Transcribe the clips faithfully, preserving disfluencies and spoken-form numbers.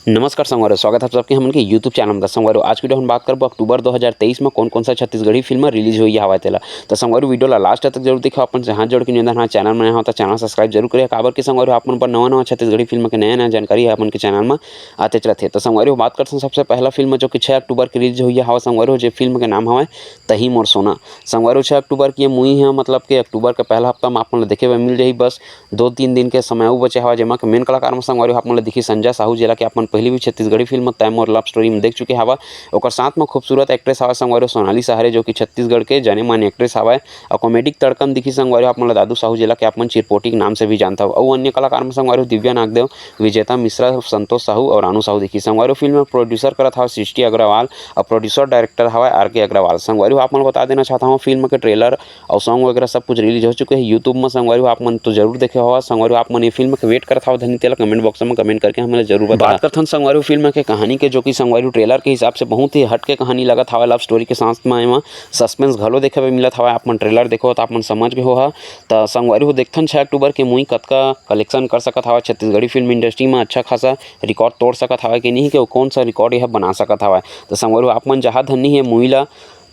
नमस्कार संगवारी हो, स्वागत हे आप सबके हमन के YouTube चैनल में। त संगवारी हो, आज के वीडियो हम बात करबो अक्टूबर दो हज़ार तेईस में कौन कौन सा छत्तीसगढ़ी फिल्म रिलीज होई हवय तेला। त संगवारी हो, वीडियो ला लास्ट तक जरूर देखो, अपन से हाथ जोड़ के निवेदन हे, चैनल में नया हो त चैनल सब्सक्राइब जरूर करिए, काबर कि संगवारी हो, आप मन पर नवा नवा छत्तीसगढ़ी फिल्म के नया नया जानकारी अपन के चैनल में आते रहथे। त संगवारी हो, बात करथन सबसे पहला फिल्म जो कि छह अक्टूबर के रिलीज होई हवय संगवारी हो, जे फिल्म के नाम हवय तही मोर सोना। संगवारी हो, छह अक्टूबर के ये मूवी हे, मतलब कि अक्टूबर के पहला हफ्ता में आप मन ला देखे बर मिल जाही। बस दो तीन दिन के समय अउ बचे हवय, जेमा के मेन कलाकार में संगवारी हो आप मन ला दिखही संजय साहू, जेला कि आप मन पहिली भी छत्तीसगढ़ी फिल्म तय मोर लव स्टोरी में देख चुके हवय। ओकर साथ में खूबसूरत एक्ट्रेस हवय संगवारी हो सोनाली सहारे, जो कि छत्तीसगढ़ के जाने माने एक्ट्रेस हवय। अउ कॉमेडी के तड़का में दिखही संगवारी हो आप मन ला दादू साहू, जेला कि आप मन चिरपोटी के नाम से भी जानत हव। अउ अन्य कलाकार में संगवारी हो दिव्या नागदेव, विजेता मिश्रा, संतोष साहू अउ रानू साहू दिखही। संगवारी हो फिल्म में प्रोड्यूसर करत हवय सृष्टि अग्रवाल अउ प्रोड्यूसर डायरेक्टर हवय आर के अग्रवाल। संगवारी हो आप मन ला बता देना चाहत हवं, फिल्म के ट्रेलर अउ सॉन्ग वगैरह सब कुछ रिलीज हो चुके हे YouTube में। संगवारी हो आप मन तो जरूर देखे हव। संगवारी हो आप मन ये फिल्म के वेट करत हव धनी, तेला कमेंट बॉक्स में कमेंट करके हमन ला जरूर बता। बात करथन संगवारी हो फिल्म के कहानी के, जो कि संगवारी हो ट्रेलर के हिसाब से बहुत ही हट के कहानी लगत हवय। लव स्टोरी के साथ में एमा सस्पेंस घलो देखे बर मिलत हवय। आप मन ट्रेलर देखो त आप मन समझ गे हो हा। त संगवारी हो देखथन छह अक्टूबर के मूवी कतका कलेक्शन कर सकत हवय, छत्तीसगढ़ी फिल्म इंडस्ट्री में अच्छा खासा रिकॉर्ड तोड़ सकत हवय कि नहीं, कि कौन सा रिकॉर्ड यह बना सकत हवय। त संगवारी हो आप मन जहाँ धनी हे मूवी ला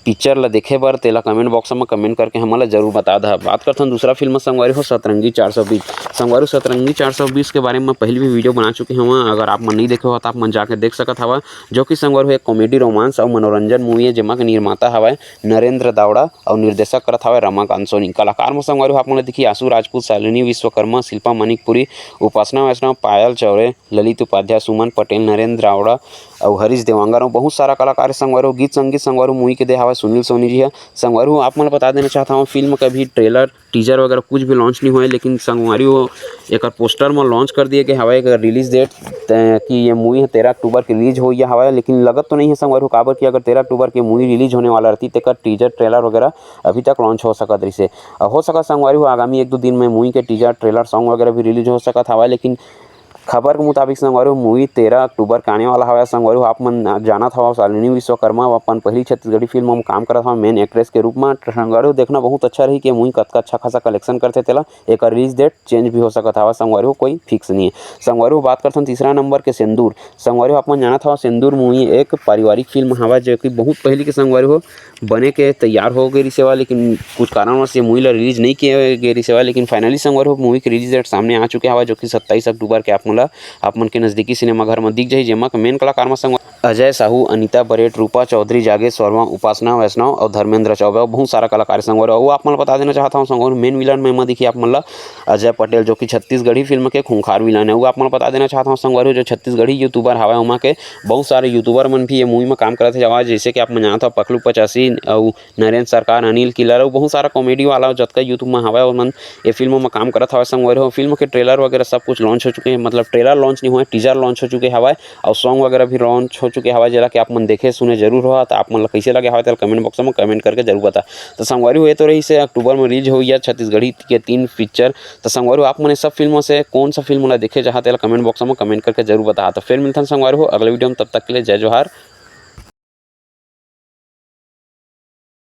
पिक्चर ला देखे बर, तेला कमेंट बॉक्स में कमेंट करके हमन ला जरूर बता दहा। बात करथन दूसरा फिल्म संगवारी हो सतरंगी चार सौ बीस। संगवारी हो सतरंगी चार सौ बीस के बारे में पहले भी वीडियो बना चुके हवं, अगर आप मन नहीं देखे हो त आप मन जाके देख सकत हवा, जो कि संगवारी हो एक कॉमेडी रोमांस अउ मनोरंजन मूवी हे, जेमा के निर्माता हवय नरेंद्र दावड़ा अउ निर्देशक करत हवय रमाकांत सोनी। कलाकार में संगवारी हो आप मन ला दिखही आशु राजपूत, शालिनी विश्वकर्मा, शिल्पा मानिकपुरी, उपासना वैष्णव, पायल चौरे, ललित उपाध्याय, सुमन पटेल, नरेंद्र दावड़ा अउ हरीश देवांगन अउ बहुत सारा कलाकार संगवारी हो। गीत संगीत संगवारी हो मूवी के दे हवय सुनील सोनी जी ह। संगवारी हो आप मन ला बता देना चाहत हवं, फिल्म का भी ट्रेलर, टीजर वगैरह कुछ भी लॉन्च नहीं हुआ है, लेकिन संगवारी हो एकर पोस्टर में लॉन्च कर दिए गए हवय एकर रिलीज डेट, कि ये मूवी ह तेरह अक्टूबर के रिलीज होइया हवय। लेकिन लगत तो नहीं है संगवारी हो, काबर कि अगर तेरह अक्टूबर के मूवी रिलीज होने वाला रहती, तेकर टीजर ट्रेलर वगैरह अभी तक लॉन्च हो सकत रहिसे। अ, हो सकत संगवारी हो आगामी एक दो दिन में मूवी के टीजर ट्रेलर सॉन्ग वगैरह भी रिलीज हो सकत हवय, लेकिन खबर के मुताबिक संगवारी हो मूवी तेरह अक्टूबर के आने वाला हवय। संगवारी हो आप मन जानत हव, शालिनी विश्वकर्मा अपन पहली छत्तीसगढ़ी फिल्म में काम करत हवय मेन एक्ट्रेस के रूप में। संगवारी हो देखना बहुत अच्छा रही कि मूवी कतका अच्छा खासा कलेक्शन करथे तेला। एकर रिलीज डेट चेंज भी हो सकत हवय संगवारी हो, कोई फिक्स नहीं है। संगवारी हो बात करथन तीसरा नंबर के सिंदूर। संगवारी हो आप मन जानत हव, सिंदूर मूवी एक पारिवारिक फिल्म हवय, जो कि बहुत पहली के संगवारी हो बने के तैयार हो गे रिहिस हवय, लेकिन कुछ कारणवश ये मूवी ला रिलीज नहीं किए गे रिहिस हवय। लेकिन फाइनली संगवारी हो मूवी के रिलीज डेट सामने आ चुके हवय, जो कि सत्ताईस अक्टूबर के आप मन ला आप मन के नजदीकी सिनेमाघर में दिख जाही, जेमा के मेन कलाकार में संगवारी अजय साहू, अनिता बरेट, रूपा चौधरी, जागेश वर्मा, उपासना वैष्णव अउ धर्मेंद्र चौबे अउ बहुत सारा कलाकार संगवारी हो। अउ आप मन ला बता देना चाहत हवं संगवारी हो मेन विलन में एमा दिखही आप मन ला अजय पटेल, जो कि छत्तीसगढ़ी फिल्म के खूंखार विलन है। वो आप मन ला बता देना चाहत हवं संगवारी हो, जो छत्तीसगढ़ी यूट्यूबर हवय, ओमा के बहुत सारे यूट्यूबर मन भी ये मूवी में काम करत हवय, जैसे कि आप मन जानत हव पखलू पचासी अउ नरेंद्र सरकार, अनिल किलर अउ बहुत सारा कॉमेडी वाला जतका यूट्यूब में हवय, ओमन ये फिल्म में काम करत हवय संगवारी हो। फिल्म के ट्रेलर वगैरह सब कुछ लॉन्च हो चुके हैं, मतलब ट्रेलर लॉन्च नहीं हुआ है, टीजर लॉन्च हो चुके हवय अउ सॉन्ग वगैरह भी लॉन्च हो चुके हवय, जेला कि आप मन देखे सुने जरूर हो। त आप मन ला कैसे लगे हवय तेला कमेंट बॉक्स में कमेंट करके जरूर बता। त संगवारी हो ये तो रहिसे अक्टूबर में रिलीज होइया छत्तीसगढ़ी के तीन पिक्चर। त संगवारी हो आप मन ये सब फिल्मों से कौन सा फिल्म ला देखे चाहत तेला कमेंट बॉक्स में कमेंट करके जरूर बता। त फिर मिलथन संगवारी हो अगले वीडियो में, तब तक के लिए जय जोहार,